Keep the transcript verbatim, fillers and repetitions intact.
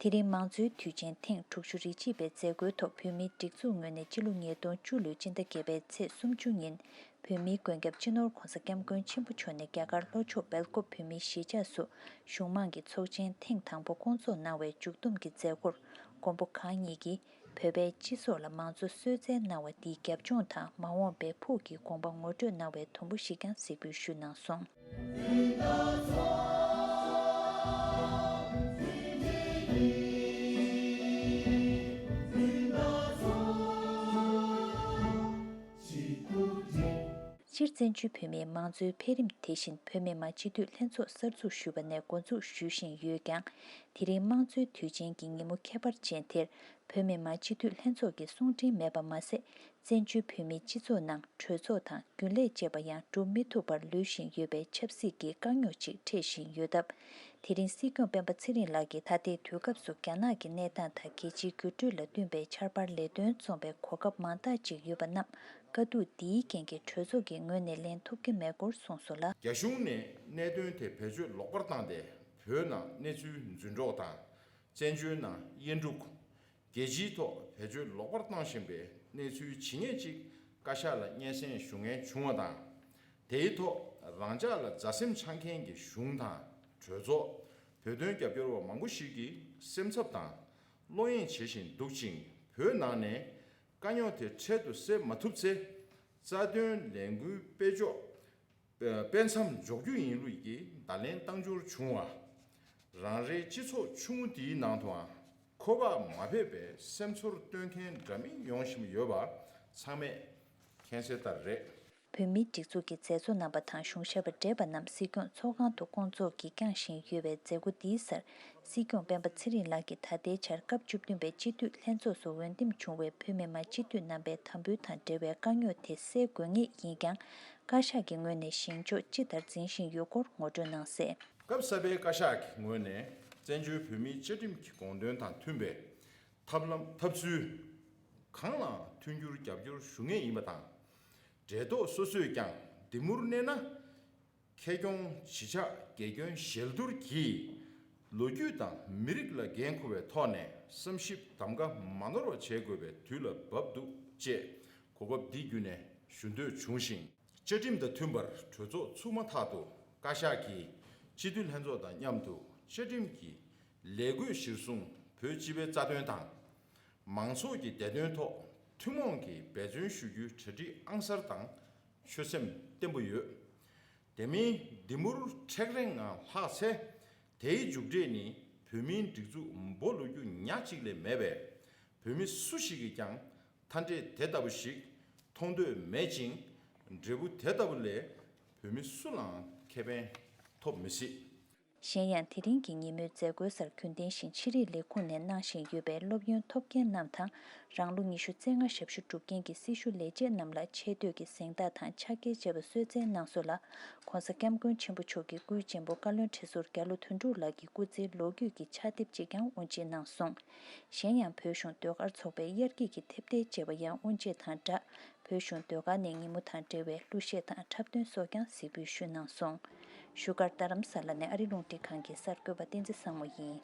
དེ་རིང་མང་གཙོའི་དུས་ཆེན་ཐེངས་དྲུག་ཅུ་རེ་གཅིག་པའི་མཛད་སྒོའི་ཐོག་བོད་མིའི་སྒྲིག་འཛུགས་ངོས་ནས་སྤྱི་ལོ་ཉིས་སྟོང་བཅུ་ལོའི་སྤྱི་ཟླ་བརྒྱད་པའི་ཚེས་སུམ་ཅུ་ཉིན་བོད་མིའི་མགོན་སྐྱབས་སྤྱི་ནོར་༧གོང་ས་༧སྐྱབས་མགོན་ཆེན་པོ་མཆོག་ནས་རྒྱ་གར་ལྷོ་ཕྱོགས་སྦེལ་ཀོབ་བོད་མིའི་གཞིས་ཆགས་སུ་གཞུང་མང་གི་ཚོགས་ཆེན་ཐེངས་དང་པོ་བསྐོང་ཚོགས་གནང་བའི་མཇུག་བསྡོམས་ཀྱི་མཛད་སྒོར་མགོན་པོ་གང་ཉིད་ཀྱིས་བོད་པའི་སྤྱི་ཚོགས་ལ་མང་གཙོ་གསོལ་སྩལ་གནང་བ་འདིའི་རྒྱབ་ལྗོངས་དང་མ་འོངས་པའི་ཕུགས་ཀྱི་དགོངས་པ་ངོ་སྤྲོད་གནང་བའི་དུམ་བུ་ཞིག་ཀྱང་གཟིགས་འབུལ་ཞུས་གནང་སོང་། སྤྱིར་བཙན་བྱོལ་བོད་མིའི་མང་གཙོའི་འཕེལ་རིམ་དེ་བཞིན་བོད་མི་མང་སྤྱི་འཐུས་ལྷན་ཚོགས་གསར་འཛུགས་ཞུས་པ་ནས་འགོ་འཛུགས་ཞུ་བཞིན་ཡོད་ཀྱང་། དེ་རིང་དམངས་གཙོའི་དུས་ཆེན་གྱི་ཉིན་མོ་ཁྱད་པར་ཅན་དེར་བོད་མི་མང་སྤྱི་འཐུས་ལྷན་ཚོགས་ཀྱི་གསུང་འཕྲིན་མེད་པ་མ་ཟད། བཙན་བྱོལ་བོད་མིའི་སྤྱི་ཚོགས་ནང་གྲོས་ཚོགས་དང་རྒྱུན་ལས་བཅས་པ་ཡང་འགྲོ་མི་ཐུབ་པར་ལུས་བཞིན་ཡོད་པའི་ཆབ་སྲིད་ཀྱི་དཀའ་རྙོག་ཅིག་འཕྲད་བཞིན་ཡོད་སྟབས། དེ་རིང་སྲིད་སྐྱོང་སྤེན་པ་ཚེ་རིང་ལགས་ཀྱིས་ད་ལྟའི་དུས་སྐབས་སུ་རྒྱ་ནག་གི་གནས་སྟངས་དང་རྒྱལ་སྤྱིའི་འགྱུར་འགྲོས་ལ་བསྟུན་པའི་ཆར་པར་ལས་དོན་རྩོམ་པའི་གོ་སྐབས་མང་དག་ཅིག་ཡོད་པ་རྣམས་དཀའ་སྡུག་འདིའི་རྐྱེན་གྱིས་གྲོས་ཚོགས་ཀྱི་ངོས་ནས་ལེན་ཐུབ་ཀྱི་མེད་སྐོར་གསུངས་སོང་ལ། རྒྱ་གཞུང་ནས་གནད་དོན་དེ་བེད་སྤྱོད་ལོག་པར་བཏང་སྟེ་བོད་ནང་གནས་ཚུལ་རྫུན་སྒྲོག་དང་། བཙན་བྱོལ་ནང་དབྱེན་དཀྲུག་རྒྱལ་སྤྱིའི་ཐོག་བེད་སྤྱོད་ལོག་པར་བཏང་བཞིན་པའི་གནས་ཚུལ་ཇི་སྙེད་ཅིག་བཀའ་ཤག་ལ་སྙན་སེང་ཞུ་མཁན་བྱུང་བ་དང་། དེའི་ཐོག་རང་ཅག་ལ་མཛའ་སེམས་འཆང་མཁན་གྱི་གཞུང་དང་གྲོས་ཚོགས། བོད་དོན་རྒྱབ་སྐྱོར་བ་མང་པོ་ཞིག་གིས་སེམས་འཚབ་དང་བློ་གཡེང་བྱེད་བཞིན་འདུག་ཅིང་། བོད་ནང་ནས་དཀའ་རྙོག་དེ་འཕྲལ་དུ་སེལ་མ་ཐུབ་ཚེ། རྩ་དོན་ལས་འགུལ་སྤེལ་ཕྱོགས་སྤེལ་མཚམས་འཇོག་རྒྱུ་ཡིན་ལུགས་ཀྱི་བརྡ་ལན་བཏང་འབྱོར་བྱུང་བ། རང་རེའི་སྤྱི་ཚོགས་ཆུང་ངུ་འདིའི་ནང་དུའང་ཁོ་པ་མ་ཕེབས་པའི་སེམས་ཚོར་སྟོན་མཁན་འདྲ་མིན་ཡོང་བཞིན་ཡོད་པ་ཚང་མས་མཁྱེན་གསལ་ལྟར་རེད། བོད་མིའི་སྒྲིག་འཛུགས་ཀྱི་མཛད་གཙོ་རྣམ་པ་དང་གཞུང་ཞབས་པ་བགྲེས་པ་རྣམས་སྲིད་སྐྱོང་ཚོགས་ཁང་དུ་བསྐོང་ཚོགས་ཀྱིས་བསྐྱངས་བཞིན་ཡོད་པའི་མཛད་སྒོ་འདིའི་སར་སྲིད་སྐྱོང་སྤེན་པ་ཚེ་རིང་ལགས་ཀྱིས་ད་ལྟའི་ཆར་སྐབས་བཅུ་བདུན་པའི་སྤྱི་འཐུས་ལྷན་ཚོགས་སུ་འོས་འདེམས་བྱུང་བའི་བོད་མི་མང་སྤྱི་འཐུས་རྣམ་པའི་དམ་འབུལ་དང་འབྲེལ་བའི་དཀའ་རྙོག་དེ་སེལ་དགོས་ངེས་ཡིན་ཀྱང་། བཀའ་ཤག་གི་ངོས་ནས་བཞེངས་ཕྱོགས་ཅི་ལྟར་འཛིན་བཞིན་ཡོད་སྐོར་ངོ་སྤྲོད་གནང་གསལ། སྐབས་གསར་པའི་བཀའ་ཤག་གི་ངོས་ནས་བཙན་བྱོལ་བོད་མིའི་བཅའ་ཁྲིམས་ཀྱི་དགོངས་དོན་དང་མཐུན་པའི་ཐབས་ལམ་ཐབས་ཚུལ་གང་ལའང་མཐུན་འགྱུར་རྒྱབ་སྐྱོར་ཞུ་ངེས་ཡིན་པ་དང་། འབྲེལ་ཐོག་སོ་སོས་ཀྱང་འདི་མུར་གནས་ན། ཁེ་གྱོང་ཇི་ཆགས་དགེ་སྐྱོན་ཞལ་བསྡུར་གྱིས་ལོ་རྒྱུས་དང་མི་རིགས་ལ་འགན་འཁུར་བའི་ཐོག་ནས་བསམ་ཞིབ་གདམ་ག་མ་ནོར་བ་བྱེད་དགོས་པའི་དུས་ལ་བབ་འདུག་ཅེས་གོ་སྐབས་འདི་བརྒྱུད་ནས་ཞུ་འདོད་བྱུང་ཞིང་། བཅའ་ཁྲིམས་དང་མཐུན་པར་གྲོས་ཚོགས་ཚུགས་མ་ཐག་ཏུ་བཀའ་ཤག་གིས་སྤྱི་འཐུས་ལྷན་ཚོགས་དང་མཉམ་དུ་བཅའ་ཁྲིམས་ཀྱི་ལས་བགོས་གཞིར་བཟུང་བོད་སྤྱི་པའི་རྩ་དོན་དང་། མང་ཚོགས་ཀྱི་བདེ་དོན་ཐོག་ཐུན་མོང་གི་འབད་བརྩོན་ཞུ་རྒྱུའི་གྲ་སྒྲིག་ཨང་གསར་དང་ཆོད་སེམས་བརྟན་པོ་ཡོད། དེ་མིན་འདི་མུར་མཁྲེགས་རེངས་ངང་ལྷག་ཚེ། དེའི་མཇུག་འབྲས་ནི་བོད་མིའི་སྒྲིག་འཛུགས་འབོ་ལོག་རྒྱུ་ཉག་གཅིག་ལས་མེད་པས། བོད་མི་སུ་ཞིག་གིས་ཀྱང་མཐའ་འབྲས་དེ་ལྟ་བུ་ཞིག་མཐོང་འདོད་མེད་ཅིང་། འབྲས་བུ་དེ་ལྟ་བུ་ལས་བོད་མི་སུ་ལའང་ཁེ་ཕན་ཐོབ་མི་སྲིད། གཞན་ཡང་། དེ་རིང་གི་ཉིན་མོའི་མཛད་སྒོའི་སར་རྒྱུན་ལྡན་བཞིན་ཤེས་རིག་ལས་ཁུངས་ནས་གནང་བཞིན་ཡོད་པའི་སློབ་ཡོན་ཐོབ་མཁན་རྣམས་དང་། རང་ལོ་ཉི་ཤུ་རྩ་ལྔ་ཞབས་ཞུ་གྲུབ་མཁན་གྱི་སྲི་ཞུ་ལས་བྱེད་རྣམས་ལ་ཆེ་བསྟོད་ཀྱི་གཟེངས་རྟགས་དང་ཕྱག་འཁྱེར་བཅས་པ་གསོལ་སྩལ་གནང་སོང་ལ། ༸གོང་ས་༸སྐྱབས་མགོན་ཆེན་པོ་མཆོག་གི་སྐུའི་གཅེན་པོ་བཀའ་བློན་ཁྲི་ཟུར་རྒྱ་ལོ་དོན་གྲུབ་ལགས་ཀྱི་སྐུ་ཚེའི་ལོ་རྒྱུས་ཀྱི་ཕྱག་དེབ་ཅིག་ཀྱང་དབུ་འབྱེད་གནང་སོང་། གཞན་ཡང་། བོད་གཞུང་ཟློས་གར་ཚོགས་པའི་དབྱར་སྐྱིད་ཀྱི་ཐེབས་རྟའི་བཅས་པ་ཡང་དབུ་འབྱེད་དང་སྦྲགས། བོད་གཞུང་ཟློས་གར་ནས་ཉིན་མོ་དང་འབྲེལ་བའི་གླུ་གཞས་དང་འཁྲབ་སྟོན་སོགས་ཀྱང་གཟིགས་འབུལ་ཞུས་གནང་སོང་། བཞུགས་སྒར་རྡ་རམ་ས་ལ་ནས་ཨ་རི་རླུང་འཕྲིན་ཁང་གི་གསར་འགོད་པ་བསྟན་འཛིན་བཟང་མོ་ཡིན།